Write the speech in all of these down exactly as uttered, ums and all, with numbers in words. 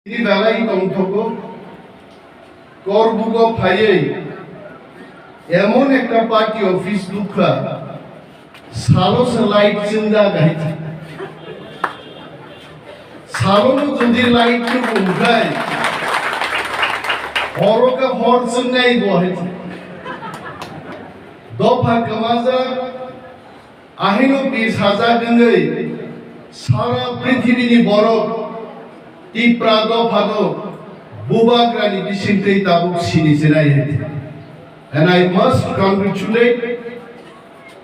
Tini belai tongthogo, Korbugo phaiwi emon ekta party office nukha, salo se light chwngjak hai. Salo no jodi light chwng wngkhai, horo khe hor chwngnai bo hai. Dopha kwmajak, ahino bir sajak wngwi sara prithibini borok Tipra dophano bubagrani bisingtwi tabuk sini chenai hai. And I must congratulate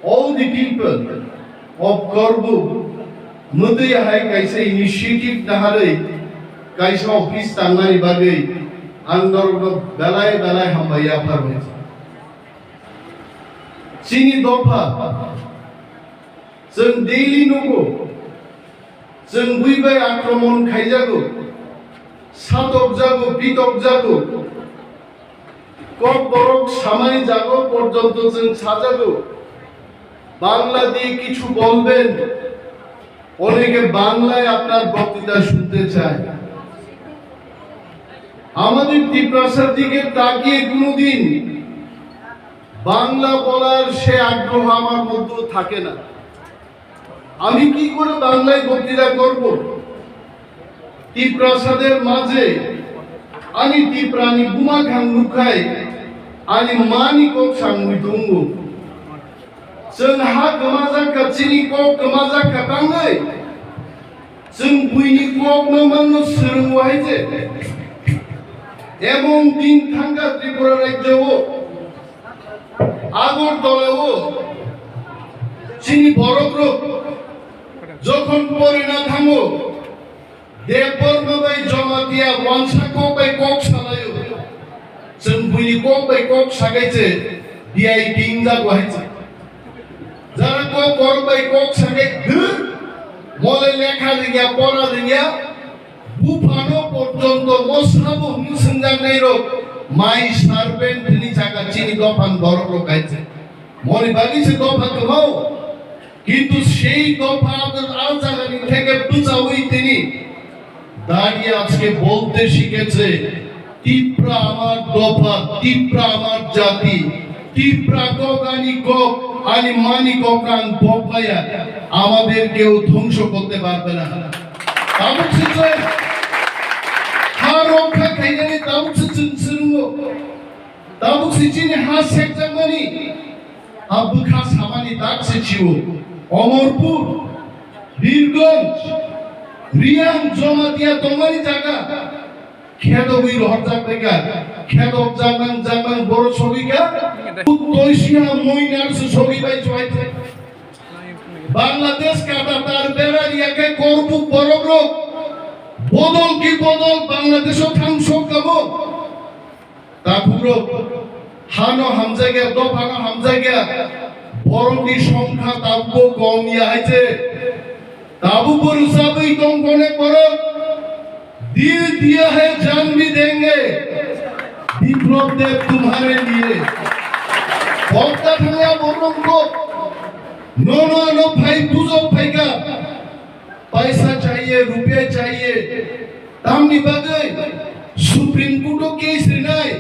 all the people of Korbu, mwtwi hai kaisa initiative naharwi kaisa office tangmani bagwi ang norokno belai belai hambai yapharwi. Chini dopha, chwng daily nugo, chwng bui bai akromon khaijago, satokjago, pitokjago, kokborok samani jago porjonto chwng sajago, "Bangla দিয়ে কিছু বলবেন, অনেকে বাংলায় আপনার বক্তৃতা শুনতে চায়।" আমাদের তিপ্রাসার দিকে তাকিয়ে কোনোদিন বাংলা বলার সে আগ্রহ আমার মধ্যে থাকে না। আমি কি করে বাংলায় বক্তৃতা করব? তিপ্রাসাদের মাঝে ani Tiprani buma khang nukhai ani mani kok sangwi tongo. Chwng ha kwmajak kha, chini kok kwmajak kha tangwi. Chwng buini kokno manno swrwngo hai je. Emon din thangkha Tripura rajyo o, Agartala o chini borok rok jokhon porina thango, Debbarma bai Jamatia wansa kok bai kok salaio. Chwng buini kok bai kok sakai je V I P wngjago hai je. Jara kok borok bai kok sakai, mole lekha rwngya, pora rwngya, buphano porjonto mosrabo hwnwi swngjaknai rok, my servant ni jaga chini dophan borok rok kaisa. Moni bagwi se dopha kwmao, kintu sei dopha a jagani theke bwchawi tini. দাঁড়িয়ে আজকে বলতে শিখেছে, "তিপ্রা আমার দফা, তিপ্রা আমার জাতি, তিপ্রা কক আনি কক, আনি মানি কক রাং বকবায়া, আমাদের কেউ ধ্বংস করতে পারবে না।" Tabuk se chwng ha rokha khainani tabuk se chwng swrwngo. Tabuk se chini ha sekjakmani, ha bwkha samani dak se chio. Omorpur, Birgonj, Riyang, Jamatia tongmani jaga. Khedogwi rohorjak baikha. Khedok jaknang jaknang boro sogwikha. Toisiha moinar se sogwi bai chwai. Bangladesh kata tar bera riya khe Korbuk borok rok bodol ki bodol Bangladesh o thang sok kamo. Takhuk rok hano hamjakya, dophano hamjakya, borok ni songkha tabuk bo kom ya hai se. Tabuk bo rwchabwi tong konek borok. दिल दिया है जान भी देंगे, विप्लव देव तुम्हारे लिए। Bokta thangya borok ko, nono ano phai bujok phaika, paisa chahiye, rupiya chahiye, tamni bagwi Supreme Court o case rinai,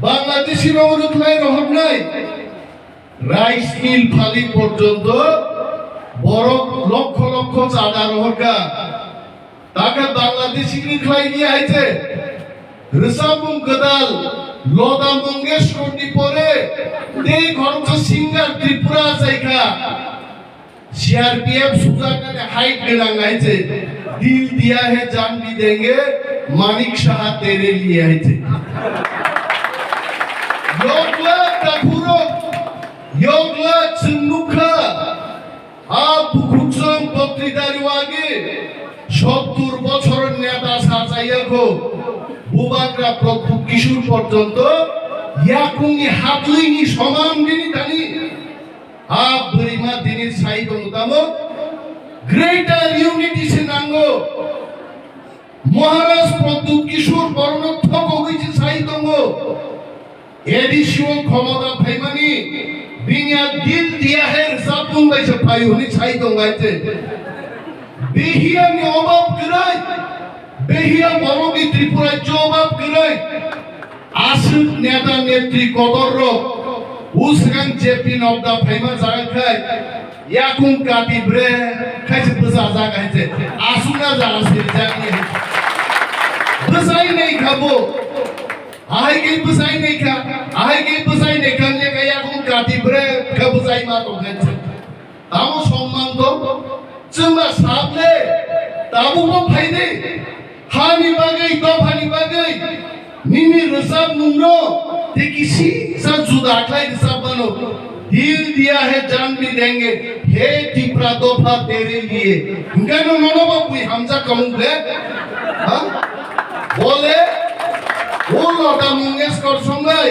Bangladeshi rok rwkhlai rohornai, rice mill phali porjonto borok lokho lokho chada rohorkha. Takha Bangladeshi ni khlai di hai se. Rwchapmung kwtal Lata Mangeshkar ni pore tei khoroksa singer Tripura achai kha. C R P F sujaknani hai gwnang hai se. Dil diya hai jaan bhi denge, Manik Saha tere liye hai se. Yokla takhurok, yokla chwng nukha. A bukhuk chwng bokti dari wagi sottur bochor neta sa chaya kho. Bubagra Pradyut Kishore porjonto yakungni hatlwini soman bini thani. A bwrwima dini sai tongo tamo. Greater unity se nango. Maharaj Pradyut Kishore borokno thokogwi se sai tongo. A D C o khomota phaimani bini a dil diya hai rwchapmung bai se phai hwnwi sai tongo hai se. Bihiyani obab kwrwi, Behiya borokni Tripura jobab kwrwi. Aswk neta netri kotor rok. Usgang J P Nadda phaima jaga khai. Yakung kati bre khai se bwsa jaga hai se. Aswk na jaga se jani hai. Bwsai nei khabo. Ahai ke bwsai nei kha. Ahai ke bwsai nei kha le kaya yakung kati bre kha bwsai ma tong khai se. Tamo somman to chwngba sable tabukbo phaidi hani bagwi dophani bagwi nini rwchapmungno tei kisi sa juda khlai rwchapmano. Dil diya hai jaan bhi denge, he Tipra dopha tere liye. Hingkhe no nono bo bui hamjak kamung le? Ha? Bole o Lata Mangeshkar songai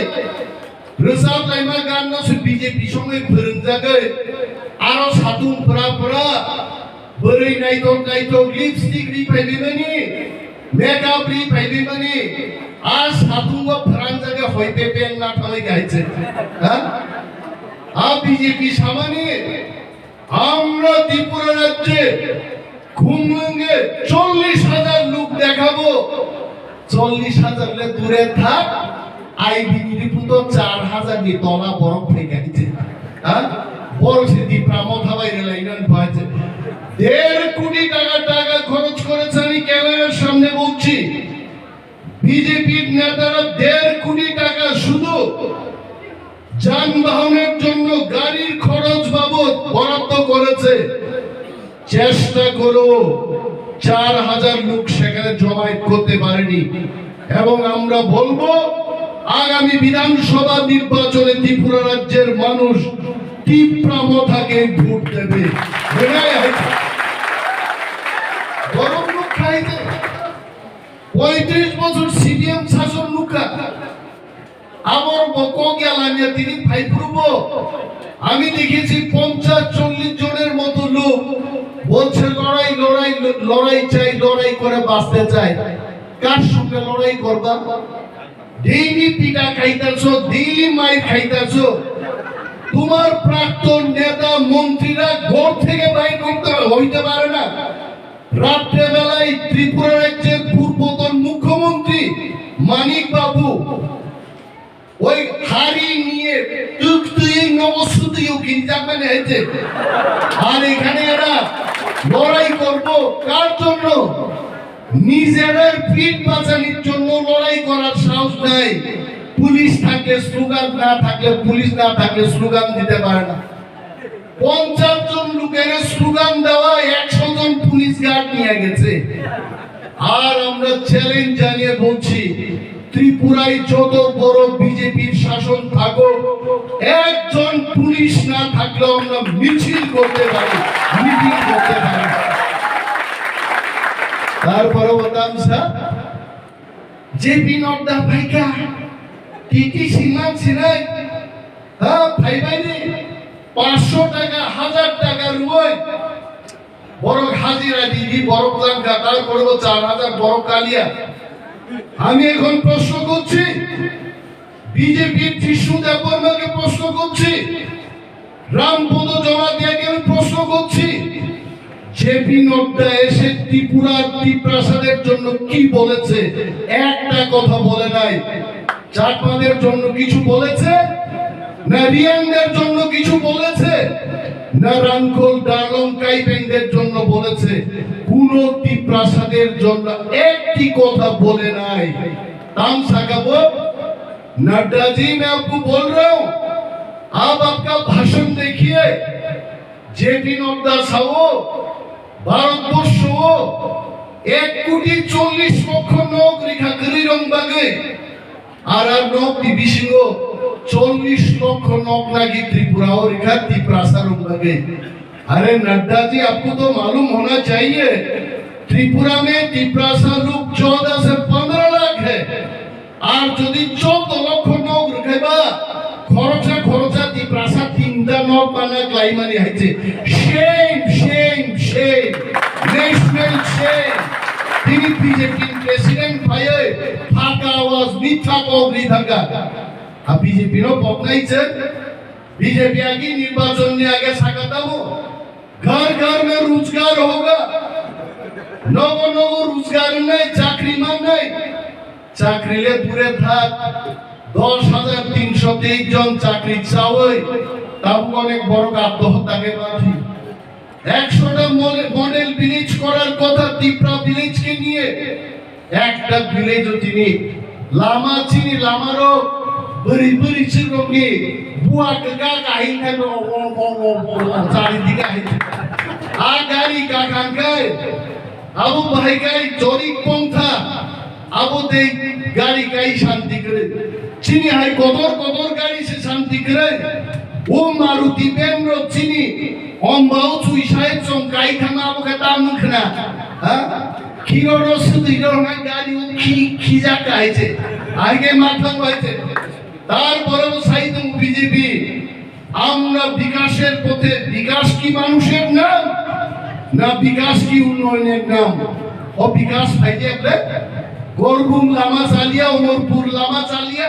rwchap laima gan no se B J P songwi phwrwngjagwi, aro satung phra phra, bwrwi naithok naithok lipstick ri phaibimani, makeup ri phaibimani, a satungo phwrangjagwi hoi pepe wngna thangwi kahai se. Ha? A B J P samani, আমরা ত্রিপুরা রাজ্যে ঘুম ভেঙে চল্লিশ হাজার লোক দেখাবো। চল্লিশ হাজার লে দূরে থাক, আইবি রিপু তো চার হাজার নি তলা বরফ থেকে আইছে। হ্যাঁ? বড় সে দীপ্রা মথা বাইরে লাইনন পাইছে। দেড় কোটি টাকা, টাকা খরচ করেছে, আমি ক্যামেরার সামনে বলছি। বিজেপির নেতারা দেড় কোটি টাকা শুধু যানবাহনের জন্য গাড়ির খরচ বাবদ বরাদ্দ করেছে। চেষ্টা করো, চার হাজার লোক সেখানে জমায়েত করতে পারেনি। এবং আমরা বলবো, আগামী বিধানসভা নির্বাচনে ত্রিপুরা রাজ্যের মানুষ তিপ্রা মথাকে ভোট দেবে। এটাই হচ্ছে। গরম লোক খাইতে পঁয়ত্রিশ বছর সিপিএম শাসন মুখা। আমার বকো গেলানিয়া তিনি ভাইপুরবো। আমি দেখেছি পঞ্চাশ চল্লিশ জনের মতো লোক বলছে, "লড়াই, লড়াই, লড়াই চাই, লড়াই করে বাঁচতে চাই।" কার সঙ্গে লড়াই করবা? ডেইলি পিটা খাইতাছো, ডেইলি মাইর খাইতাছো। তোমার প্রাক্তন নেতা মন্ত্রীরা ঘর থেকে বাইর করতে হইতে পারে না। রাত্রেবেলায় ত্রিপুরা রাজ্যের পূর্বতন মুখ্যমন্ত্রী মানিক বাবু ওই হাড়ি নিয়ে টুক তুই নবসুদীও গির্জা মানে হয়েছে। আর এখানে এরা লড়াই করব কার জন্য? নিজেদের পিঠ বাঁচানোর জন্য লড়াই করার সাহস নাই। পুলিশ থাকলে স্লোগান, না থাকলে, পুলিশ না থাকলে স্লোগান দিতে পারে না। পঞ্চাশ জন লোকের স্লোগান দেওয়া, একশো জন পুলিশ গার্ড নিয়ে গেছে। আর আমরা চ্যালেঞ্জ জানিয়ে বলছি, ত্রিপুরায় যত বড় বিজেপির শাসন থাকুক, একজন পুলিশ না থাকলেও আমরা মিছিল করতে পারি, মিটিং করতে পারি। তারপরে বলতাম, স্যার, জেপি নাড্ডা ভাইকা, টিটিসি মানসিরাই, হ্যাঁ, ভাই ভাই রে, পাঁচশো টাকা, হাজার টাকা রুই, বড় হাজিরা দিবি, বড় প্ল্যান কাটার করবো, চার হাজার বড় কালিয়া। আমি এখন প্রশ্ন করছি, বিজেপির যিশু দেববর্মাকে প্রশ্ন করছি, রামপদ জমাতিয়াকে আমি প্রশ্ন করছি, জেপি নড্ডা এসে ত্রিপুরার তিপ্রাসাদের জন্য কি বলেছে? একটা কথা বলে নাই। চাকমাদের জন্য কিছু বলেছে? না রিয়াংদের জন্য কিছু বলেছে? না রাংখল, ডারলং, কাইপেংদের জন্য বলেছে? কোনো তিপ্রাসাদের জন্য একটি কথা বলে নাই। তাম সাকাবো, नड्डा जी, मैं आपको बोल रहा हूं, आप आपका भाषण देखिए। জেপি নাড্ডা সাও ভারতবর্ষ এক কোটি চল্লিশ লক্ষ নক রেখা গরিরং বাগে, আর আর নক বিবিসিংহ চল্লিশ লক্ষ নক নাগি ত্রিপুরাও রেখা তিপ্রাসারং বাগে। अरे नड्डा जी, आपको तो मालूम होना चाहिए, त्रिपुरा में तिप्रासा लोग चौदह से पंद्रह लाख है। আর যদি চৌদ্দ লক্ষ নক রেখাইবা, খরচা খরচা তিপ্রাসা তিনটা নক বানা ক্লাইমানি হাইছে। Shame, shame, shame, national shame। তিনি বিজেপি প্রেসিডেন্ট ভাইয়ে ফাঁকা আওয়াজ, মিথ্যা কক নি থাকা। আর বিজেপি নো পকনাইছে। বিজেপি আগে নির্বাচন নিয়ে আগে সাকাতাবো। घर घर में रोजगार होगा। Nogo nogo rojgar wngnai, chakri mannai, chakri le dure thak, dos hajar tinsho teis jon chakri chawi tabuk onek borok atmohotta khe mati. Ekshota mole-, model village korar kotha Tipra village ke niye, ekta village o tini lama, chini lama rok bwrwi bwrwi chwk rok ni bua kwkha kahim khai bo o, o, o, o, o, chari dige hai. A gari kakhang khai abo bahai khai chorik pongtha, abo tei gari kai shanti kwrwi. Chini hai kotor kotor gari se shanti kwrwi. O Maruti van rok chini ombao chui sai chong kai thangma abo khe ta mung khna. Ha? Khiro ro sudui ro ngai gari o khi, khijak hai se. Ai khe ma thang bai se. Tarpore bo sai tung B J P. আমরা বিকাশের পথে, বিকাশ কি মানুষের নাম, না বিকাশ কি উন্নয়নের নাম? O বিকাশ phaikhe ble Gorbung lama chaliya, Omorpur lama chaliya,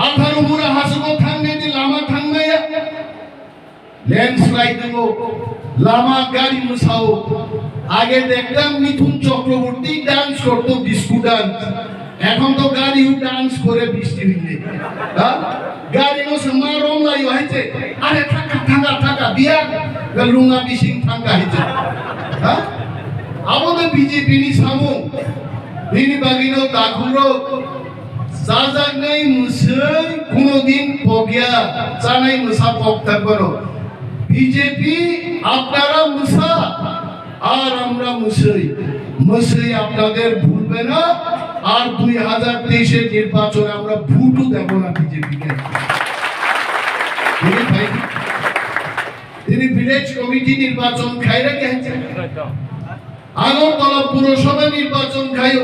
atharo mura hasugo thangnai di lama thangnaiya. Landslide wngo, lama gari mwsao. Age dektam Mithun Chakraborty dance korto, disco dance. এখন তো গাড়িও dance করে বৃষ্টি হইলে। হ্যাঁ? গাড়ি নো সময় রং লাই হইছে। আরে থাকা, থাকা, থাকা, বিয়া, লুঙ্গা বিশিং থাকা হইছে। হ্যাঁ? Abo to B J P ni samung. Bini bagwi no dakhulrok, chajaknai mwswi kunodin pokya, chanai mwsa pok thangmano. B J P, আপনারা mwsa, আর আমরা mwswi, mwswi আপনাদের ভুলবে না, আর দুই হাজার তেইশের নির্বাচনে আমরা ভোটও দেব না বিজেপিকে। Tini bhai, tini village committee nirbachon khaira khe Agartala Purosabha nirbachon khaio.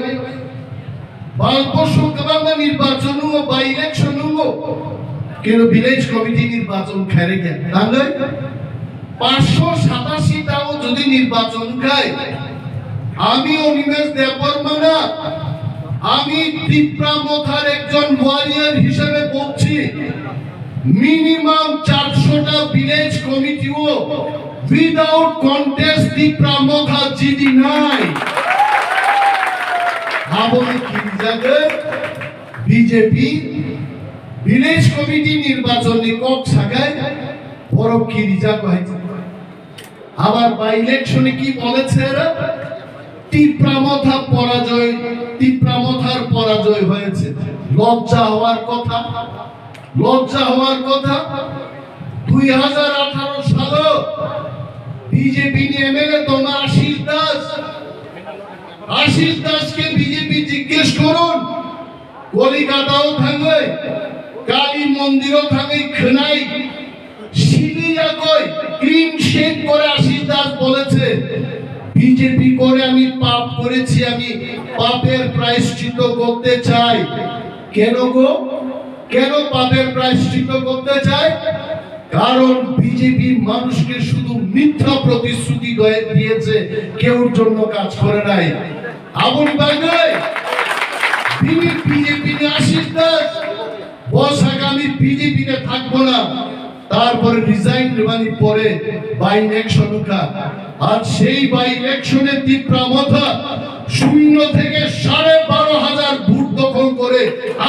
Balposo kwbangma nirbachon wngo, by election wngo. Kintu village committee nirbachon khairokya. Tangwi পাঁচশো সাতাশি টাও যদি নির্বাচন খায়, আমি অনিমেষ দেববর্মা না, আমি তিপ্রা মথার একজন ওয়ারিয়র হিসেবে বলছি, মিনিমাম চারশোটা ভিলেজ কমিটিও উইদাউট কন্টেস্ট তিপ্রা মথা জিতি নাই। Aboni kirijago B J P village committee nirbachon ni kok sakai borok kirijago hai. আবার বাই ইলেকশনে কি বলেছে এরা? তিপ্রা মথা পরাজয়, তিপ্রা মথার পরাজয় হয়েছে। লজ্জা হওয়ার কথা, লজ্জা হওয়ার কথা। দুই হাজার আঠারো সালো বিজেপি নি এমএলএ তোমা আশিস দাস, আশিস দাসকে বিজেপি জিজ্ঞেস করুন, কলিকাতাও থাঙ্গই, কালী মন্দিরও থাঙ্গই, খনাই সিলিয়াকই ক্লিন শেভ করে আশিস দাস বলেছে, বিজেপি করে আমি পাপ করেছি, আমি পাপের প্রায়শ্চিত্ত করতে চাই। কেন গো? কেন পাপের প্রায়শ্চিত্ত করতে চাই? কারণ বিজেপি মানুষকে শুধু মিথ্যা প্রতিশ্রুতি দয়ে-, দিয়েছে, কেউর জন্য কাজ করে নাই। Aboni bagwi bini BJP ni Ashis Das, bo saka আমি BJP te thakbo na, tarpore resign rwmani pore by election wngkha. আর সেই বাই ইলেকশনে তিপ্রা মথা শূন্য থেকে সাড়ে বারো হাজার ভোট দখল করে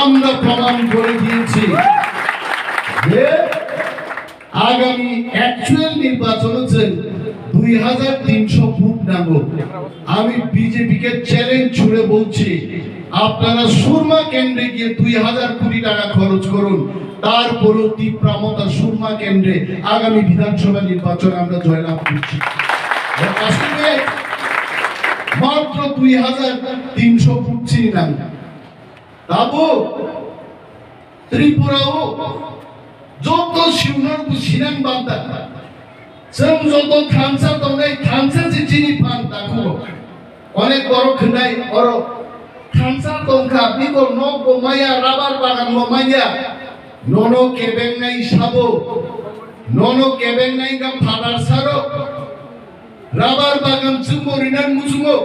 আমরা প্রমাণ করে দিয়েছি যে আগামী অ্যাকচুয়াল নির্বাচনে যে দুই হাজার তিনশো ভোট নামো। আমি বিজেপিকে চ্যালেঞ্জ ছুড়ে বলছি, আপনারা সুরমা কেন্দ্রে গিয়ে দুই হাজার কোটি টাকা খরচ করুন, তারপরেও তিপ্রা মথা সুরমা কেন্দ্রে আগামী বিধানসভা নির্বাচন আমরা জয়লাভ করছি। Estimate মাত্র দুই হাজার তিনশো ভোট ছিলাম। Tabuk Tripura o joto siunor bo sinang banta. Chwng joto thansa tongnai, thansa se chini phan takhugo. Onek borok khwnai oro thansa tongkha, biko nok bo maya, rabar bagan bo maya. Nono kebengnai sabo, nono kebengnai ga phatar saro. Rabar bagan chwngbo rinan muchungo,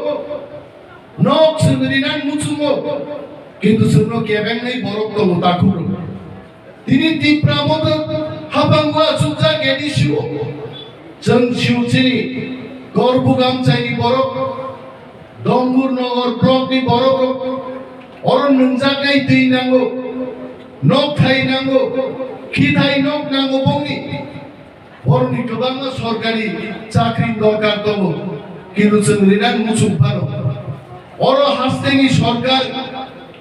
nok chwng rinan muchungo, kintu chwngno kebengnai borok tongo takhukro. Tini Tipra moto hapang wa chukjak A D C o. Chwng siu chini Gorbung amchaini borok, Dombur Nogor block ni borok rok oro nungjaknai twi nango, nok thai nango, khithai nok nango bongni. Borokni kwbangma sorkari chakri dorkar tongo, kintu chwng rinang muchung phano. Oro hasteni sorkar,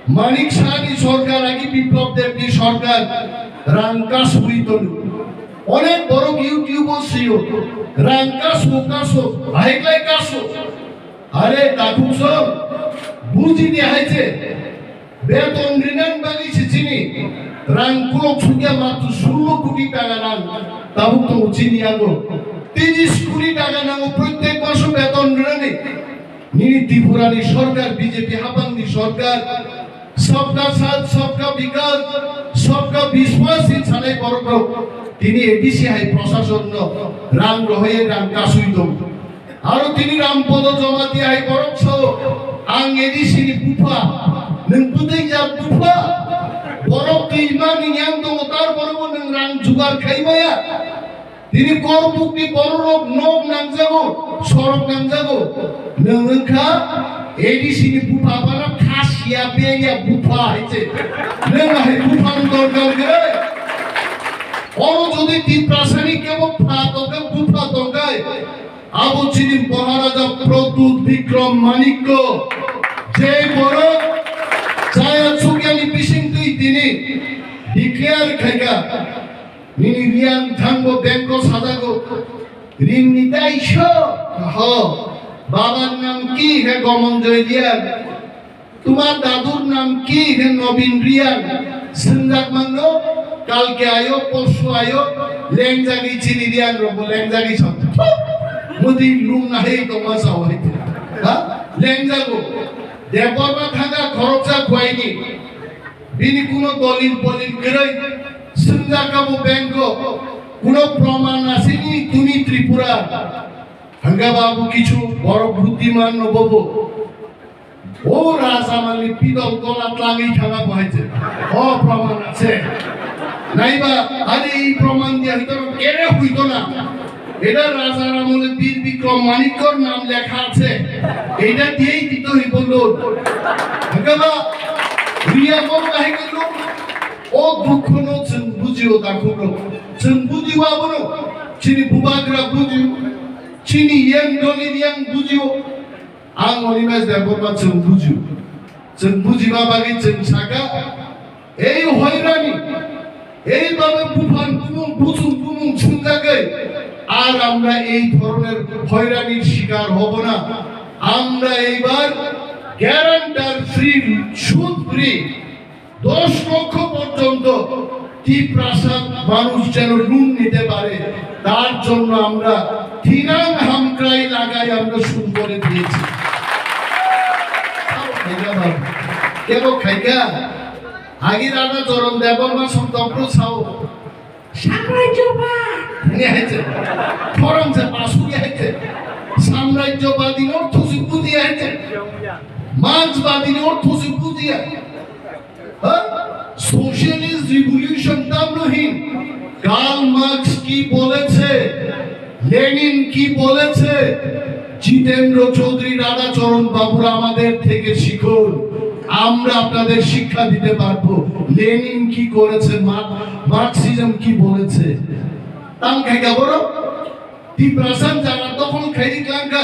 Manik Sahni sorkar, agi Biplab Debni sorkar rang kasugwi tono. Onek borok YouTube-o sio, rang kasu kasu, haiklai kasu. Are takhuk song, buji di hai je. Beton rinang bagwi se chini rang kulok sukya matru sullo koti taka rang tabuk tongo chini yago. Tris koti taka nango protek maso beton rinani. Nini Tripura ni sorkar, B J P hapang ni sorkar, sabka saath, sabka vikas, sabka vishwas hin sanai borok rok tini A D C hai prosason no rang rohoye rang kasui tongo. Aro tini Rampodo Jamatia hai borok sao, ang A D C ni bupha, nwng bwtwi jak bupha, borok twi mani yang tongo, tar borok bo nwng rang jugar khai maya. Tini Korbuk ni borok rok nok nangjago, sorok nangjago, nwng wngkha A D C ni bupha, bana khasiya beria bupha hai se, nwng hai bupha ni dorkar gwnai. Oro jodi Tiprasa ni kebo pha tongkha, bupha tongkha, abo chini Maharaja Pradyut Bikram Manikya, je borok chaya chukyani bising twi tini declare khaika, nini riyan thangbo bank o sajago, rin ni taisho, ho, babar nam ki he Gomonjoy Riyan, Tumar dadur nam ki? Hwnkhe Nobin Riyan swngjak mano, kalke ayo, porsu ayo, lengjagwi chini Riyan rokbo lengjagwi sa. Mudi lung nahai tongma sao hai. Ha? Lengjago. Debbarma thanga khoroksa khwaini. Bini kuno dolil bolil kwrwi. Swngjak abo bank o. Kuno proman asini tumi Tripura. Hwnkhe babu kichu borok buddiman no bobo. O raja mani pidol gola tlangwi thanga bo hai se. O proman ashe. Naiba, are ei proman diya hoito na, kere hoito na. Eta raja amole Bir Bikram Manikyar nam lekha ashe. Eta diyei dito hi bondhu. Hwnkhe ba, riya kok bahai khe lok. O dukho no chwng bujio, dakho no. Chwng bujio abono. Chini bubagra bujio. Chini yang doli yang bujio. Ang Animesh Debbarma chwng bujio. Chwng bujima bagwi chwng saka, ei hoirani, এইভাবে বুফান বুমুং বুসুং বুমুং সুন্দরকে আর আমরা এই ধরনের হয়রানির শিকার হব না। আমরা এইবার গ্যারান্টার ফ্রি, সুদ ফ্রি দশ লক্ষ পর্যন্ত টিপ্রাসাদ মানুষ যেন লোন নিতে পারে, তার জন্য আমরা থিনাং হামক্রাই লাগাই আমরা শুরু করে দিয়েছি। খাইকা বাবু, কেন খাইকা? আগে রাজা চরণ দেববর্মা সন্তপ্র সাউ সাম্রাজ্যবাদ নিয়ে হয়েছে, ফরম সে পাশু নিয়ে হয়েছে, সাম্রাজ্যবাদী অর্থ সে বুঝিয়ে হয়েছে, মার্ক্সবাদী অর্থ সে বুঝিয়ে হ্যাঁ? সোশ্যালিস্ট রিভলিউশন তামনহীন। কার্ল মার্ক্স কি বলেছে, লেনিন কি বলেছে, জিতেন্দ্র চৌধুরী, রাধাচরণ বাবুরা আমাদের থেকে শিখুন, আমরা আপনাদের শিক্ষা দিতে পারবো। লেনিন কি করেছে, মার্ক-, মার্কসিজম কি বলেছে? তাম খাইকা বড় টিপ্রাসান যারা দখল খাইনি ক্লাঙ্কা,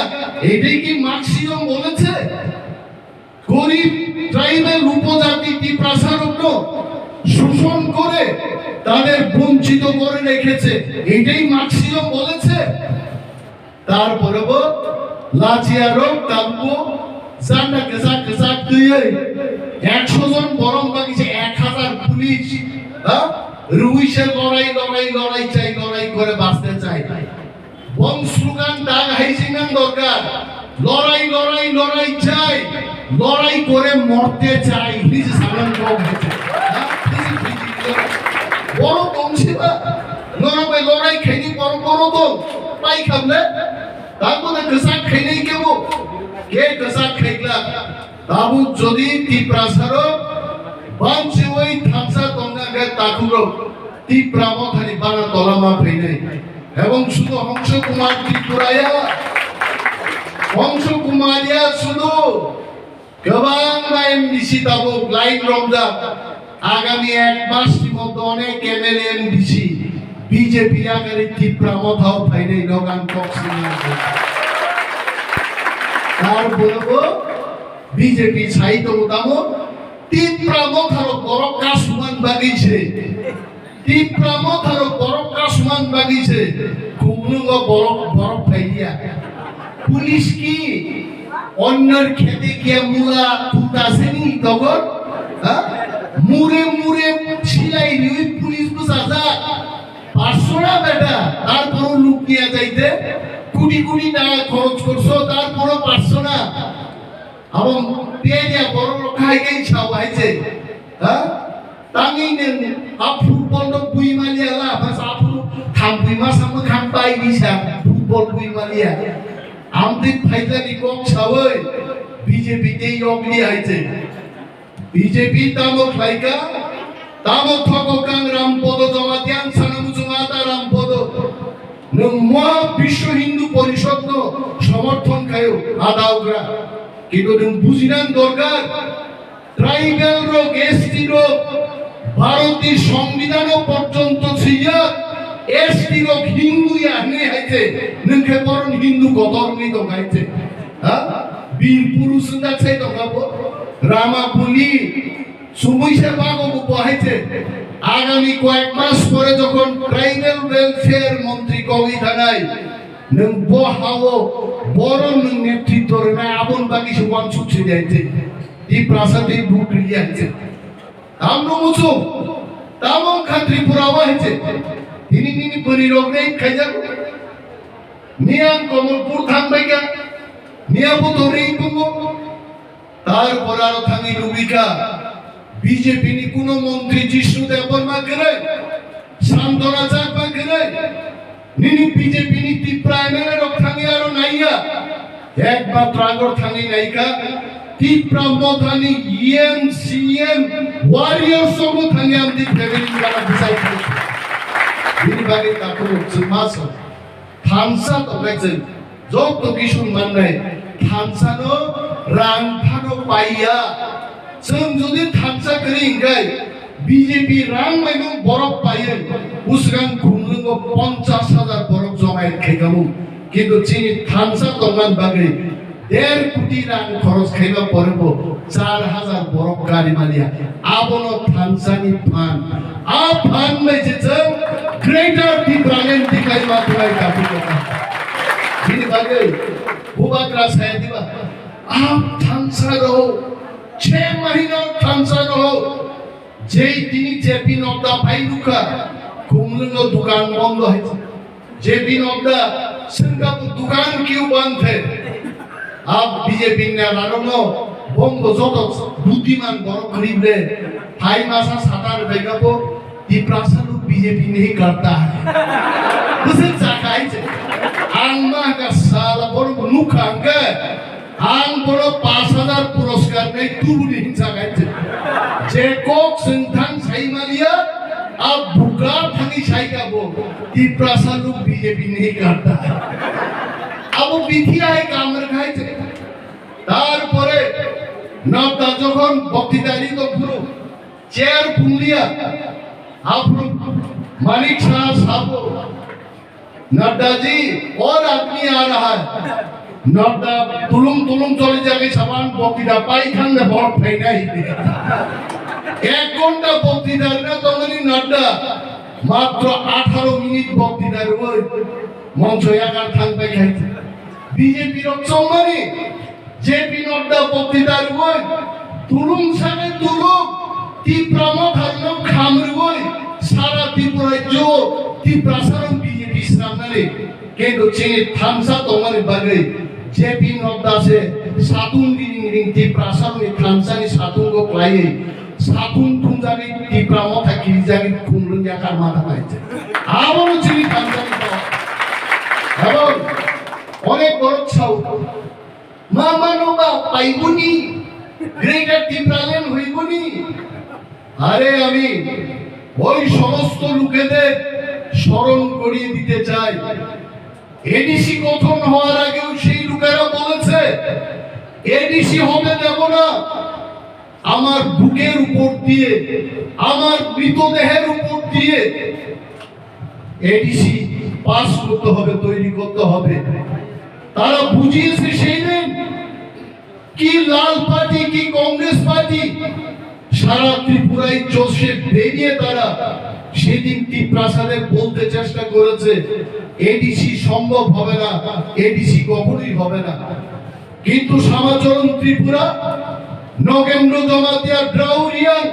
এটাই কি মার্কসিজম বলেছে? গরিব ট্রাইবাল উপজাতি টিপ্রাসারত্ন শোষণ করে তাদের বঞ্চিত করে রেখেছে, এটাই মার্কসিজম বলেছে। তারপরে বো লাচিয়া রোগ কাব্য জানা কেসা কেসা তুই একশো জন বরং বাকি যে এক হাজার পুলিশ, হ্যাঁ, রুইসে লড়াই লড়াই লড়াই চাই, লড়াই করে বাঁচতে চাই। Bong slogan dag hai sinang dorkar. লড়াই, লড়াই, লড়াই চাই, লড়াই করে মরতে চাই। Please, সালাম কম হয়েছে। হ্যাঁ? Please, please, please. বড় কম সেবা। লড়াই, লড়াই খেয়ে বড়, বড় তো পাই খাবলে। তারপরে কেসা খেয়ে নেই কেবো। কে কেসা খেয়ে Tabuk jodi Tiprasarok banchiwi thansa tongna khe takhukrok Tipra mothani bana tola ma phainai. Ebong sudo Hongso Kumar Tripuraya Bongso Kumaria sudu kwbangma M D C tabuk line romjak. Agami ek mas ni moddhe onek M L A, M D C B J P yakari Tipra Motha o phainai rok ang kok sinai. Tarpore bo B J P sai tongo tamo Tipra Motha rok borok kasumani bagwi se. Tipra Motha rok borok kasumani bagwi se, khumlwngo borok, borok phailiya. Police ki onnor khete kiya mula tuta seni togon? Ha? Mure mure silai riwi police bwsajak. Paanch sho na beta, tarporo luk niya jaite, koti koti taka khoroch korso, tarporo paanch sho na. Abo pedia borok rok khai khai sao hai se. Ha? Tangwi nwng a football no bui maliya la, bas a foot-, thampui masa mwkhang bai di sa football bui maliya. Amtwi phaijani kok sawi B J P tei yokli hai se. B J P tamo khlaika, tamo thogo kang Rampodo Jamatia ang sana muchungo ata Rampodo. Nwng Maha Biswa Hindu Porishad no somorthon khaio, ada ugra. Kintu nwng bujinani dorkar, tribal rok, S T rok, Bharot ni Songbidan o porjonto swijak, S T rok Hindu ya hwnwi hai se, nwng khe boron Hindu kotor wngwi tong hai se. Ha? Bir purush wngkha se tongkha bo. Rama buli, sumui se bago bo bo hai se. Agami koyek mas pore jokhon tribal welfare montri kogwi thanai, nwng bo hao boron nwng netritwo rwnai aboni bagwi se uansuk se de hai se. Tiprasa tei buk rili hai se. Tamno muchung, tamo wngkha Tripura o hai se. Tini nini bwrwi rok rei khaijak. Miyang Komolpur thang bai kha, miya bo to rei bungo. Tarpor aro thangwi nugwi kha, B J P ni kuno montri Jishnu Debbarma kwrwi, Santona Chakma kwrwi, nini B J P ni Tipra M L A rok thangwi aro naiya, ekmatro agor thangwi naikha, Tipra Mothani E M, C M, warriors rokno thangwi amtwi family ni gana bwsai kha. Bini bagwi takhuk chwngma song. Thansa tongkha chwng, joto kisu mannai, thansa no rang phano paiya. Chwng jodi thansa kwrwi hwnkhe B J P rang bai no borok paiwi, bwswkang khumlwngo ponchas hajar borok jomaiyat khaikha mung. Kintu chini thansa tongmani bagwi der koti rang khoros khaiba pore bo char hajar borok gari maliya. Abono thansani phan. A phan bai se chwng Greater Tipraland tikai ma tunai kapi kota. Bini bagwi bubagra saya diba. A thansa rok, chhe mahina thansa rok. Jei tini J P Nadda phai nukha, khumlwngo dukan bondo hai. J P Nadda swngkha bo dukan kiu banthe. A B J P ni nararokno bombo joto buddiman borok kwrwi ble. Hai masa sata rwbaikha bo Tiprasa lok B J P nahi karta hai. Bwswk chakha hai se. Ang ma ka sala borok nukha hwnkhe. Ang bono pash hajar puroskar nai tubuni hinsa kainse. Je kok swngthang sai maliya, a buka thani sai kabo. Tiprasa lok B J P ni karta. Abo bithi ai kamar khai se. Tarpore Nadda jokhon boktitari tongphuru, chair pungliya, aphuru Manik Saha sabo. Nadda ji, aur aadmi aa raha hai. Nadda tulung tulung choli jagwi saban boktita pai thang de bor phainai. Ek ghonta boktita rwna tongmani Nadda matro atharo minute boktita rwui mongso yakar thang pai khai. B J P rok chongmani J P Nadda boktita rwui tulung sani tulung Tipra Motharno kham rwui sara Tripura rajyo Tiprasarok B J P swnamnani kintu chini thansa tongmani bagwi J P Nadda se satung ring ring Tiprasarokni thansani satungo klaiwi satung thumjagwi Tipra Motha kirijagwi khumlwng yakar mata paijak. Abono chini thansani tong. Ebong onek borok sao. Mama no ba paiboni, Greater Tipraland hoiboni. আরে আমি ওই সমস্ত লোকেদের স্মরণ করিয়ে দিতে চাই, এডিসি গঠন হওয়ার আগেও সেই লোকেরা বলেছে, "এডিসি হতে দেব না, আমার বুকের উপর দিয়ে, আমার মৃতদেহের উপর দিয়ে এডিসি পাস করতে হবে, তৈরি করতে হবে।" তারা বুঝিয়েছে সেই দিন, কি লাল পার্টি, কি কংগ্রেস পার্টি, সারা ত্রিপুরায় চষে বেরিয়ে তারা সেদিন টিপ্রাসারে বলতে চেষ্টা করেছে, এডিসি সম্ভব হবে না, এডিসি কখনোই হবে না। কিন্তু শ্যামাচরণ ত্রিপুরা, নগেন্দ্র জমাতিয়া, ড্রাউরিয়ান,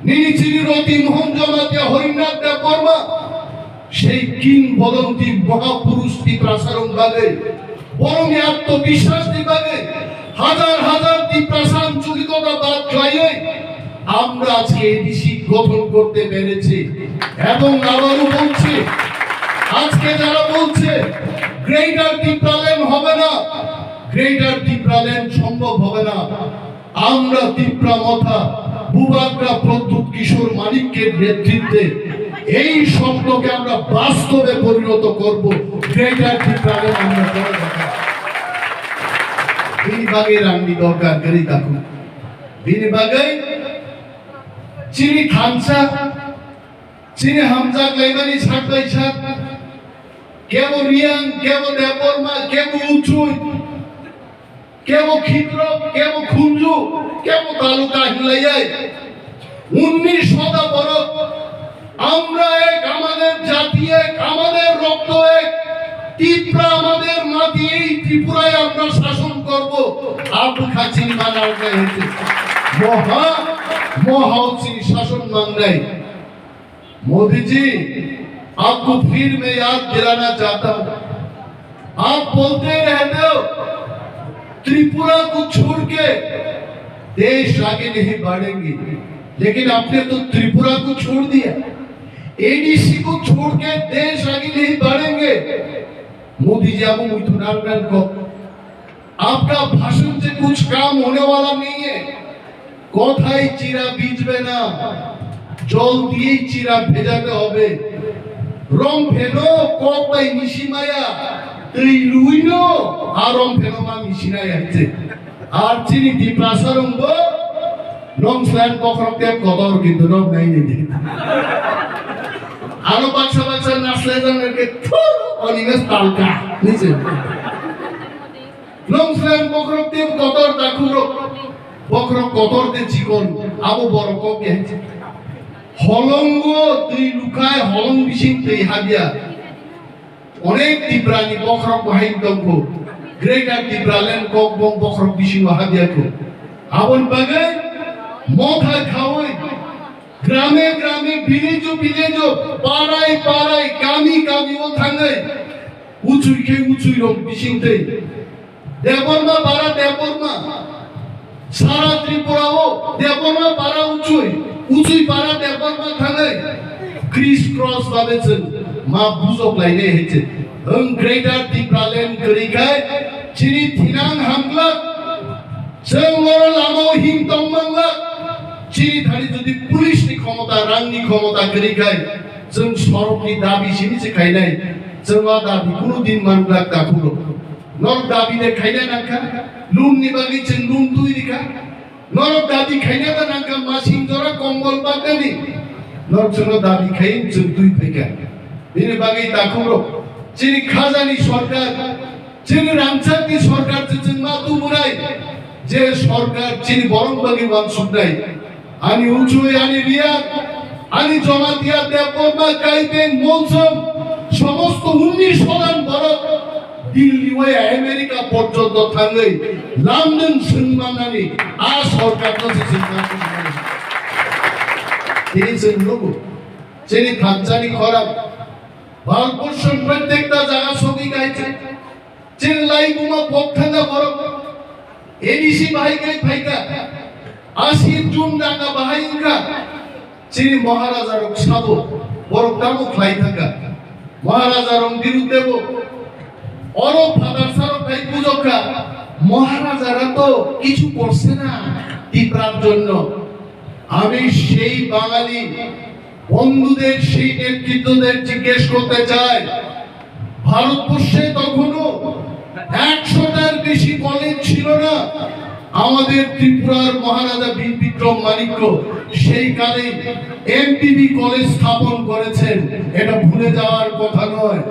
নিনিচিনি রতিমোহন জমাতিয়া, হরিনাথ দেববর্মা, সেই কিংবদন্তি মহাপুরুষ টিপ্রাসারং বাদে, বরং এই আত্মবিশ্বাস দিবাগে হাজার হাজার টিপ্রাসা আঞ্চলিকতা বাদ খাইয়ে আমরা আজকে এডিসি গঠন করতে পেরেছি। এবং আবারও বলছি, আজকে যারা বলছে গ্রেটার টিপ্রাল্যান্ড হবে না, গ্রেটার টিপ্রাল্যান্ড সম্ভব হবে না, আমরা তিপ্রা মথা বুবাগ্রা প্রদ্যুৎ কিশোর মানিক্যের নেতৃত্বে এই স্বপ্নকে আমরা বাস্তবে পরিণত করব। গ্রেটার টিপ্রাল্যান্ড আমরা করে দেখাবো। Bini bagwi rangni dorkar kwrwi takhuk. Bini bagwi chini thansa, chini hamjak laimani sak bai sak, kebo Riang, kebo Debbarma, kebo Uchui, kebo Khitrok, kebo Khunju, kebo Taluka hinlaiwi, unnish শতক বরক, আমরা এক, আমাদের জাতি এক, আমাদের রক্ত এক, তিপ্রা আমাদের মাটি, এই ত্রিপুরায় আমরা শাসন করব। Abdul Kachini Manarga hete, moha, moha uchini শাসন মাংনাই। मोदी जी, आपको फिर मैं याद दिलाना चाहता हूं, आप बोलते रहते हो त्रिपुरा को छोड़ के देश आगे नहीं बढ़ेंगे, लेकिन आपने तो त्रिपुरा को छोड़ दिया, एडीसी को छोड़ के देश आगे नहीं बढ़ेंगे। मोदी जी, अब मुझे को आपका भाषण से कुछ काम होने वाला नहीं है। কথায় চিরা ভিজবে না, জল দিয়েই চিরা ভেজাতে হবে। রং ফেনো cock bai misimaya, twi luino a rong pheno ma misinai hai se. Ar chini Tiprasa rongbo nong slan bokhorok tep kotor kintu nong nai nini. Aro baksa baksa naslai jang ke thu oni mes talka ni se. Nong slan bokhorok tep kotor dakhurok. Bokhorok kotor de chikon abo borok kok ke. Holongo twi lukhai holong bising twi habya. Onek Tiprani bokhorok bahai tongkho. Greater Tipraland kokbong bokhorok bisingo habya kho. Aboni bagwi motha khaui grame grame, village o village o, parai parai, kami kami o thangwi uchui khe uchui rok bising twi Debbarma bara Debbarma. Sara Tripura o Debbarma bara Uchui, Uchui bara Debbarma thangwi criss cross babe chwng ma bujok lainai hai se. Wng Greater Tipraland kwrwi khai chini thinang hamglak. Chwng oro lama o him tong manglak. Chini thani jodi police ni khomota, rang ni khomota kwrwi khai chwng sorok ni dabi sini se khainai. Chwng o dabi kunu din manglak da khulo. Norok dabi de khaina nangkha, loan ni bagwi chwng loan twi rikha. Norok dabi khaina da nangkha, masing jora kombol bagani. Norok chwngno dabi khai chwng twi phaikha. Bini bagwi takhuk rok, chini khajani sorkar, chini rangchakni sorkar se chwng ma tumurai, je sorkar chini borok bagwi wansuknai. Ani Uchui, ani Riang, ani Jamatia, Debbarma, Kaibeng, Molsom, somosto unnish shadhan borok Delhi oi America porjonto thangwi London swngmanani a sorkarno se swngmani. Tini chwng nugo, chini thansani khorang, Bharatborsho prottekta jaga sogwi kaisa. Chini laibuma pok thangkha borok. A D C bahai kai phaikha. Asi June danga bahai wngkha. Chini Maharaja rok sabo borok tamo khlai thangkha. Maharaja rok birudde bo oro phatar sarok khai pujokha. মহারাজারা তো কিছু করছে না ত্রিপুরার জন্য। আমি সেই বাঙালি বন্ধুদের, সেই নেতৃত্বদের জিজ্ঞেস করতে চাই, ভারতবর্ষে তখনও একশোটার বেশি কলেজ ছিল না। আমাদের ত্রিপুরার মহারাজা বীর বিক্রম মাণিক্য সেই কালে এমবিবি কলেজ স্থাপন করেছেন, এটা ভুলে যাওয়ার কথা নয়।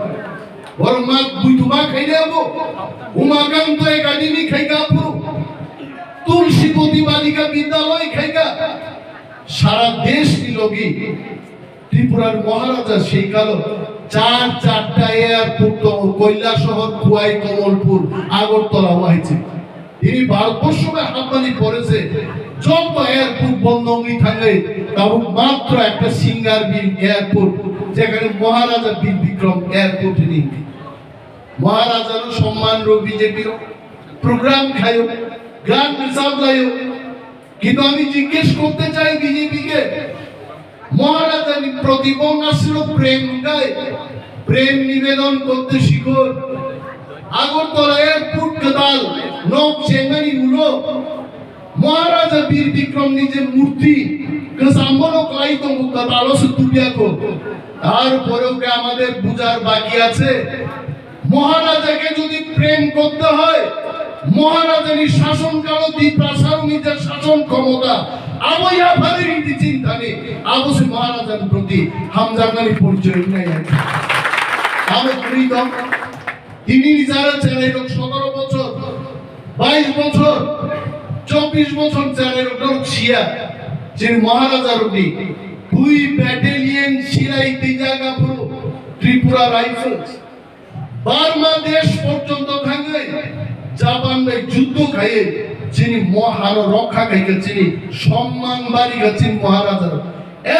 বরং মা বুঝুমা খাইলে হবো, উমাকান্ত একাডেমি খাইকা পুরো, তুলসীপতি বালিকা বিদ্যালয় খাইকা, সারা দেশ নিলগি ত্রিপুরার মহারাজা সেই কালো চার চারটা এয়ারপোর্ট তো কৈলাসহর, খোয়াই, কমলপুর, আগরতলা হয়েছে। তিনি ভারতবর্ষকে হাততালি পড়েছে, যত এয়ারপোর্ট বন্ধ হয়ে থাকে, তাও মাত্র একটা সিঙ্গার বিল এয়ারপোর্ট, যেখানে মহারাজা বীর বিক্রম এয়ারপোর্ট নেই। মহারাজারও সম্মান রো বিজেপির প্রোগ্রাম খায়ো, গান রিজার্ভ লাইও। কিন্তু আমি জিজ্ঞেস করতে চাই বিজেপিকে, মহারাজার প্রতি বঙ্গাশ্রীর প্রেম গায়, প্রেম নিবেদন করতে শিখো। আগরতলা এয়ারপোর্ট কেদাল, নক চেঙ্গানি উলো, মহারাজা বীর বিক্রম নিজে মূর্তি, কেসাম্বল ক্লাইতম কেদালো সে তুলিয়াকো। তারপরেও কি আমাদের বুঝার বাকি আছে? মহারাজাকে যদি প্রেম করতে হয়, মহারাজারই শাসনকাল, ত্রিপ্রাসারও নিজের শাসন ক্ষমতা, আবো ইয়াফারে নীতি চিন্তা নেই, আবো সে মহারাজার প্রতি হামজাগানি পরিচয় নেই। আমি ফ্রিডম, তিনি নিজেরা চেরাই লোক সতেরো বছর, বাইশ বছর, চব্বিশ বছর চেরাই লোক লোক শিয়া, যে মহারাজার উনি দুই ব্যাটালিয়ন সিলাই তিজাগা পুরো ত্রিপুরা রাইফেলস বার্মা দেশ পর্যন্ত থাকলে জাপান bai যুদ্ধ খাইয়ে যিনি মহারো রক্ষা খাইকে যিনি সম্মান বাড়ি গেছেন মহারাজার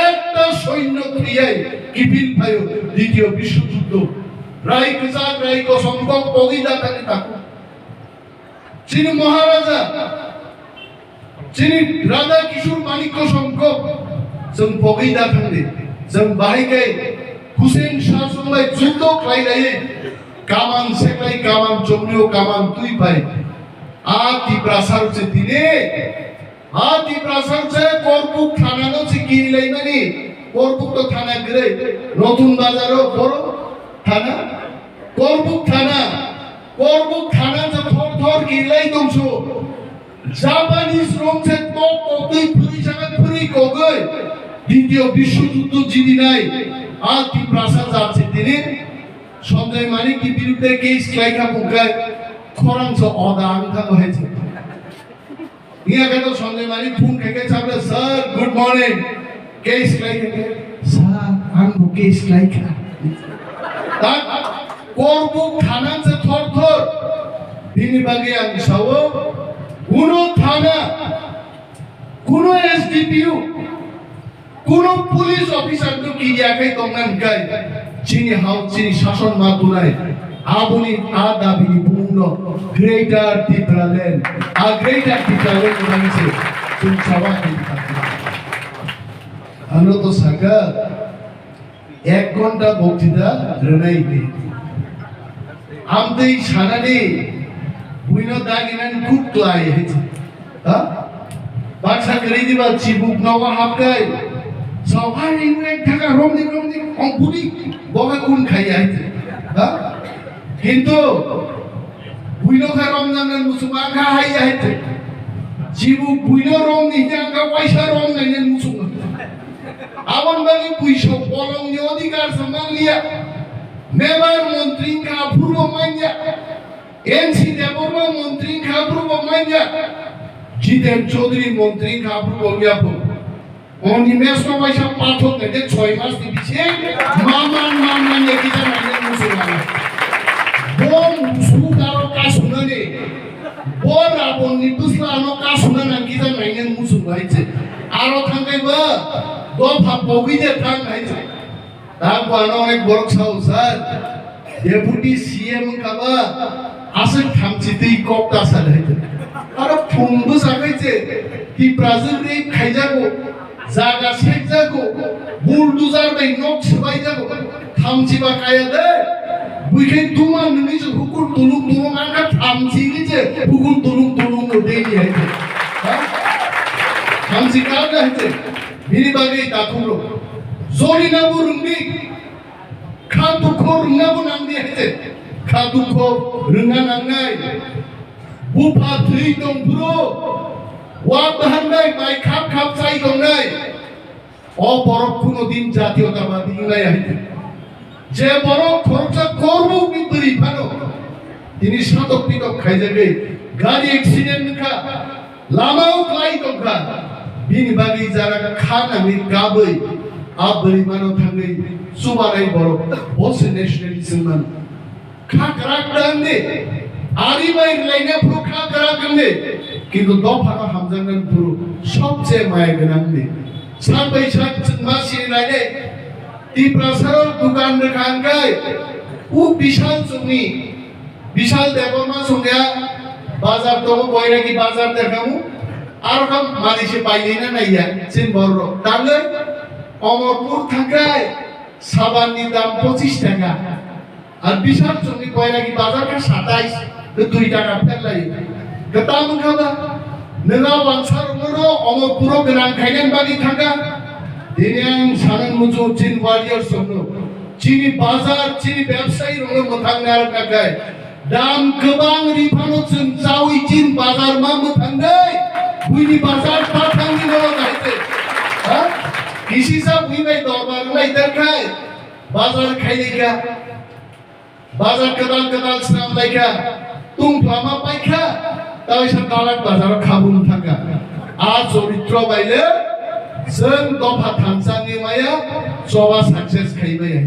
একটা সৈন্য ক্রিয়ায় কিপিল ফায়ো দ্বিতীয় বিশ্বযুদ্ধ রাই কসাক রাই কসম কম পগি দাতানি তাকু যিনি মহারাজা Chini Radha Kishore Manikya Songkho, chwng pogwi da thangdi, chwng bahai khe Hussein Shah chwng bai juddo khlai laiwi, kaman seklai, kaman chomlio, kaman twi bai. A Tiprasa rok se tini, a Tiprasa rok se Korbuk thana no se kiri lai mani, Korbuk to thana gre, Notun Bazar o boro thana, Korbuk thana, Korbuk thana se thor thor kiri lai tongsu. Japanese rok se tok tok twi phuri saka phuri kogwi Ditiyo Biswojuddo jidinai a Tiprasa jat se tini Sanjay Manik ni birudde case khlai kha bungkha khorang se oda ang thango hai se. Niya khe to Sanjay Manik phone khe khe sabla, "Sir, good morning." Case khlai khe khe, "Sir, ang bo case khlai kha." Tak Korbuk thana se thor thor. Bini bagwi ang sao, kuno thana, kuno S D P O, kuno police officer no kiriya khai tongna hwnkhe chini hao chini sason ma tunai. Aboni a dabini bumungno Greater Tipraland, a Greater Tipraland ni bagwi se chwng sabha khe. Ano to saka, Ek ghonta boktita rwnai di. Amtwi sanani buino daginani kuk klai hai se. Ha? Baksa kwrwi diba chibuk nogo hapkai. Sawhai ring rek thaka romni romni ongpuni boga kun khai hai se. Ha? Kintu buino kha romnani muchung angkha hai hai se. Chibuk buino romni hingkha angkha waisa romnani muchung. Aboni bagwi puiso bolongni odhikar se manliya. Member montri wngkha aphuru bo manya. N C Debbarma montri wngkha aphuru bo manya. Jiten Chaudhary montri wngkha aphuru bo manya pho. Oni mesno waisa pathok nai de choi mas ni bising maman maman ya kita nai nai musulmana. Bom sukaro kasunani. Bo Rabonni bwsla ano kasuna nang kisa nainani muchung hai se. Aro thangkai ba dopha pogwi de thang hai se. Ta bo ano onek borok sao sir. Deputy C M wngkha ba aswk thamchi twi kok ta sa hai se. Aro phung bwsa khai se. Tiprasa rape khaijago. Jaga sekjago, bulldozer bai nok swbaijago, thamchi ba kaya de. Buikhe duma nungni se hukur tulung tulung angkha thamchi ni se hukur tulung tulung no de ni hai se. Ha? Thamchi kar de hai se. Bini bagwi takhuk rok. Joli na bo rungdi. Kha dukho rwngna bo nang di hai se. Kha dukho rwngna nangnai, bupha thwi tong phuru, wa bahangnai mai khap khap chai tongnai. O borok kuno din jatiyotabadi wngnai hai. Je borok khoroksa korbukni bwrwi phano tini satok pitok khaijagwi gari accident wngkha, lama o klai tongkha, bini bagwi jara kha nangwi kabwi a bwrwi mano thangwi chubanai borok, bo se nationalism mano. Kha kwrak da wngdi, ari bai rwlaina phuru kha kwrak wngdi, kintu dophano hamjaknani phuru sobse maya gwnang wngdi. Sak bai sak chwng ma sini nainai, Tiprasarok dukan rwkha hwnkhe, u Bishal chwngni, Bishal Debbarma chwngya bazar tongo, Boiragi bazar dekhamu, aro kha manwi se pailina naiya, chini bororok. Tangwi Omorpur thangkhai sabanni dam pochis taka. Ar Bishal chwngni Boiragi bazar kha satais, tei dui taka pherlai. Kwtal wngkha ba? Nwng a wansa rwngno Omorpuro gwnang khainani bagwi thangkha. Tini ang sanang muchung chini warriors rokno, chini bazar, chini bebsai rokno mwthang narwk nakhai. Dam kwbang riphano chwng chawi chini bazar ma mwthang dai. Buini bazar ta thangni no naite. Ha? Kisisa bui bai dorbar lai derkhai. Bazar khailika. Bazar kwtal kwtal swnam laikha, tungphama paikha, taisa talak bazaro khabung thangkha. A choritro baile chwng dopha thansani maya choba success khaimaya.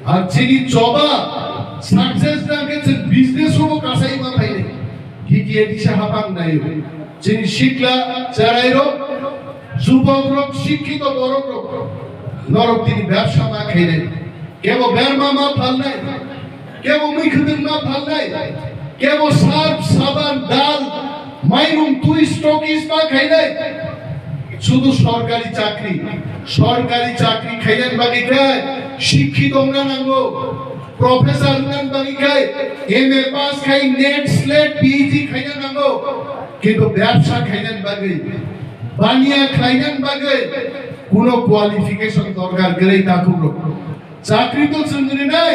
Ar chini choba success nangkhe chwng business-o bo kasai ma phainai. T T A D C hapang naio. Chini sikla cherairok, jubokrok, sikkito borokrok, norok tini bebsa ma khainai. Kebo berma ma phalnai, kebo mui khwtwng ma phalnai, kebo sarf, saban, dal, mairung, twi, stockist ma khainai. Sudu sorkari chakri, sorkari chakri khainani bagwi khe sikkhi tongna nango, professor wngna bagwi khe M A pass khai, NET, SLET, P H D khaina nango, kintu bebsa khainani bagwi, baniya khlainani bagwi kuno qualification dorkar kwrwi takhukrok. Chakri to chwng rinai,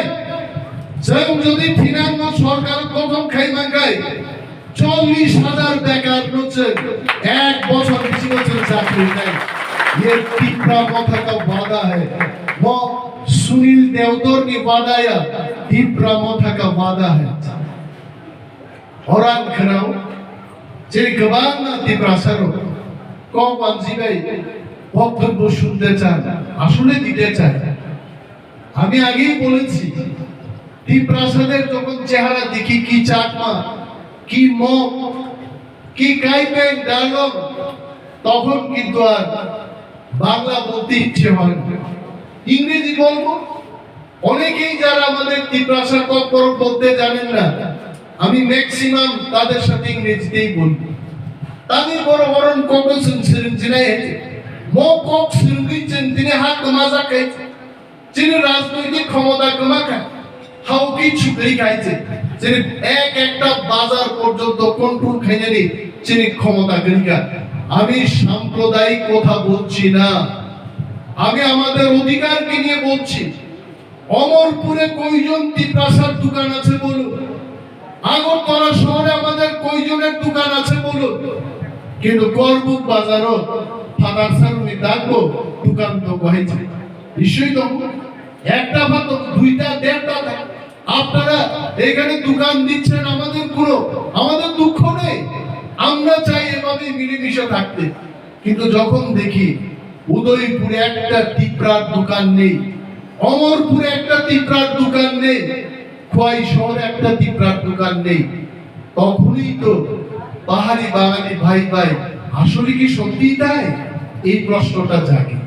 chwng jodi thinangno sorkar gothon khai mankhai, chollish hajar bekar no chwng ek bochor bisingo chwng chakri rinai. Ye Tipra Motha ka wada hai. Mo Sunil Deodor ni wada ya, Tipra Motha ka wada hai. Orang khwnao, chini kwbangma Tiprasarok kok wanjibai boktobbo sunte chan, asole dite chan. আমি আগেই বলেছি, তিপ্রাসাদের যখন চেহারা দেখি, কি চাকমা, কি মগ, কি কাইপেন ডায়লগ, তখন কিন্তু আর বাংলা বলতে ইচ্ছে হয় না। ইংরেজি বলবো। অনেকেই যারা আমাদের তিপ্রাসা ককবরক বলতে জানেন না, আমি ম্যাক্সিমাম তাদের সাথে ইংরেজিতেই বলি। তাদের বড় বড় কত সিরিঞ্জিনাই হয়েছে, মো কক সিরিঞ্জিন তিনি হাত মাজা খাইছে। Chini rajnoitik khomota kwma kha, hao kichu kwrwi khai se. Chini ek ekta bazar porjonto control khainani chini khomota kwrwi kha. আমি সাম্প্রদায়িক কথা বলছি না, আমি আমাদের অধিকারকে নিয়ে বলছি। অমরপুরে কয়জন তিপ্রাসার দোকান আছে বলুন? আগরতলা শহরে আমাদের কয়জনের দোকান আছে বলুন? কিন্তু করবুক বাজারো ফাদার সারুনি ডাকবো, দোকান তো বহেছে। নিশ্চয়ই তো একটা বা তো দুইটা, দেড়টা থাকে। আপনারা এখানে দোকান দিচ্ছেন, আমাদের কোনো, আমাদের দুঃখ নেই। আমরা চাই এভাবেই মিলেমিশে থাকতে। কিন্তু যখন দেখি উদয়পুরে একটা তিপ্রার দোকান নেই, অমরপুরে একটা তিপ্রার দোকান নেই, খোয়াই শহরে একটা তিপ্রার দোকান নেই, তখনই তো পাহাড়ি বাঙালি ভাই ভাই আসলে কি সত্যিই তাই, এই প্রশ্নটা জাগে।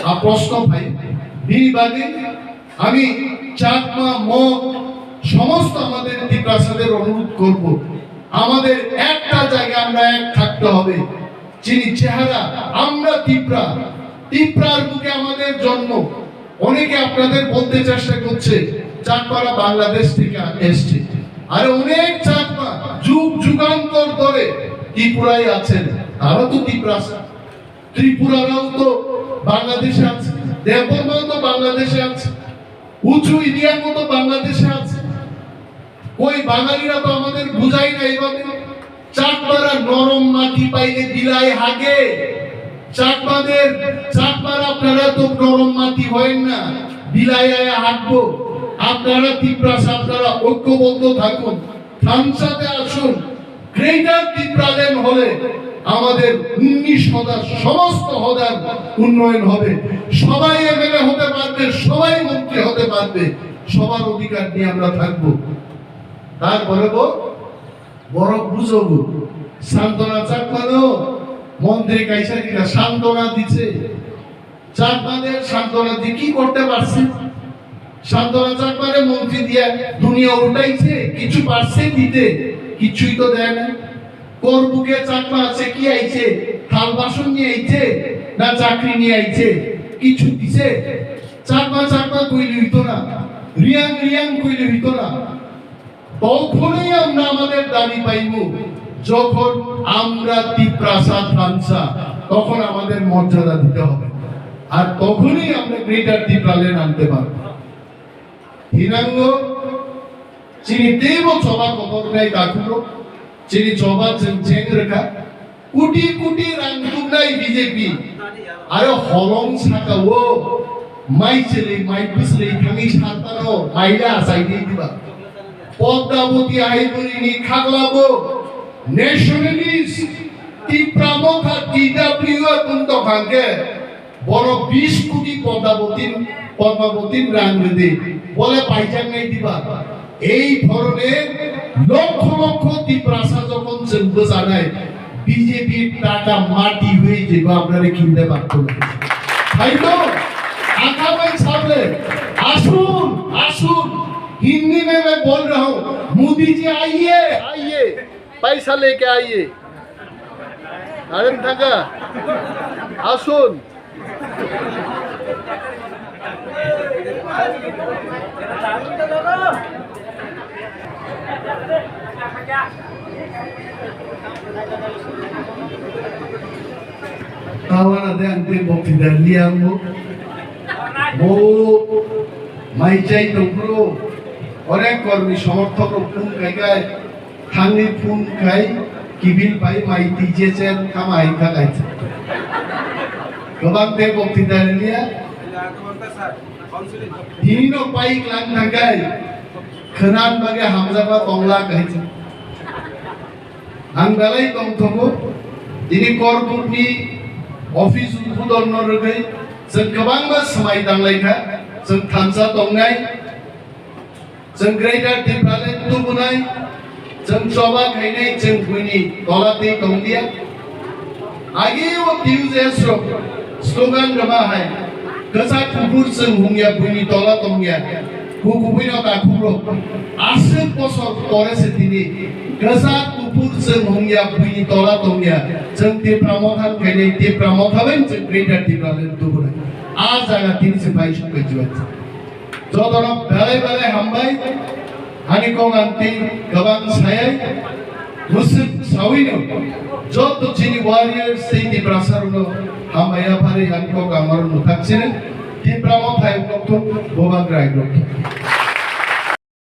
আর প্রশ্ন ভাই, বিনি বাদে আমি চাকমা, মগ, সমস্ত আমাদের তিপ্রাসাদের অনুরোধ করব, আমাদের একটা জায়গায় আমরা এক থাকতে হবে। যিনি চেহারা, আমরা তিপ্রা, তিপ্রার বুকে আমাদের জন্ম। অনেকে আপনাদের বলতে চেষ্টা করছে, চাকমারা বাংলাদেশ থেকে এসছে। আরে অনেক চাকমা যুগ যুগান্তর ধরে ত্রিপুরায় আছেন, তারা তো তিপ্রাসা। ত্রিপুরারাও তো বাংলাদেশে আছে, দেববর্মাও তো বাংলাদেশে আছে, উঁচু ইন্ডিয়ার মতো বাংলাদেশে আছে। কই বাঙালিরা তো আমাদের বুঝায় না এইভাবে। চাকমারা নরম মাটি পাইলে বিলাই হাগে। চাকমাদের, চাকমারা আপনারা তো নরম মাটি হয় না, বিলাই আয়া হাগবো। আপনারা তিপ্রাস, আপনারা ঐক্যবদ্ধ থাকুন, থানসাতে আসুন। গ্রেটার তিপ্রাল্যান্ড হলে আমাদের উনিশ হদার, সমস্ত হদার উন্নয়ন হবে। সবাই এমএলএ হতে পারবে, সবাই মন্ত্রী হতে পারবে, সবার অধিকার নিয়ে আমরা থাকবো। তারপরে বো-, বড় বুঝবো, সান্ত্বনা চাকমানো মন্ত্রী কাইসা কিনা সান্ত্বনা দিছে। চাকমাদের সান্ত্বনা দিয়ে কি করতে পারছে? সান্ত্বনা চাকমারে মন্ত্রী দিয়ে দুনিয়া উল্টাইছে, কিছু পারছে দিতে? কিছুই তো দেয় না। করবুকে চাকমা আছে কি আইছে? থাল বাসন নিয়ে আইছে না চাকরি নিয়ে আইছে? কিছু দিছে? চাকমা চাকমা কইলে হইতো না, রিয়াং রিয়াং কইলে হইতো না। তখনই আমরা আমাদের দাবি পাইব, যখন আমরা তিপ্রাসা থানসা, তখন আমাদের মর্যাদা দিতে হবে, আর তখনই আমরা গ্রেটার তিপ্রাল্যান্ড আনতে পারব। Hinango, chini teibo choba kotor nai dakhugo, chini choba chwng cheng rwkha, Kuti kuti rang tubnai B J P. Aro holong saka o mai chwlwi, mai bwswlwi thangwi sartano maila achaidi diba. Podda boti hai burini khaglabo nationalist Tipra Motha T W F wng tongkha hwnkhe bono bis kuti Podda boti, Podda boti rang rwdi. Bole paijaknai diba. এই ধরনের লক্ষ লক্ষ তিপ্রাসা যখন চলবে জানায়, বিজেপির টাকা মাটি হয়ে যাবে, আপনারা কিনতে পারতো না। তাই তো? আগামী সামনে আসুন, আসুন। হিন্দি মে মে বল রা হুম, মোদি জি আইয়ে, আইয়ে, পয়সা লেকে আইয়ে। আরে থাকা, আসুন। Tawana de ang tei bokti da liya mo. Mo mai chai tongphuru, onek kormi somorthok rok phone khai khai, thangwi phone khai, kibil pai mai twi je chen kama hai kha kai. Kwbang tei bokti da liya. Tini no pai klang thangkai, khwnan bagwi hamjakma tongla kaisa. Ang belai tongthogo, tini Korbukni office udbodon no rwgwi chwng kwbangma swmai tanglaikha, chwng thansa tongnai, chwng Greater Tipraland tubunai, chwng choba khainai, chwng buini tola tei tonglia. Agi o T U J S rok slogan rwma hai, kwchak kuphur chwng hungya buini tola tongya, kukubui no takhuk rok. Aswk bosor pore se tini kwchak kuphur chwng hungya buini tola tongya, chwng Tipra Motha khainai, Tipra Motha bai chwng Greater Tipraland tubunai. A jaga tini se bai suk bai jibai. Jotono belai belai hambai, ani kok ang tei kwbang sayai, mwswk sawino, joto chini warriors tei Tiprasa rokno hambai yaphari ani kok ang oro mwthak sini, Tipra Motha hai rok thung, Bubagra hai rok thung.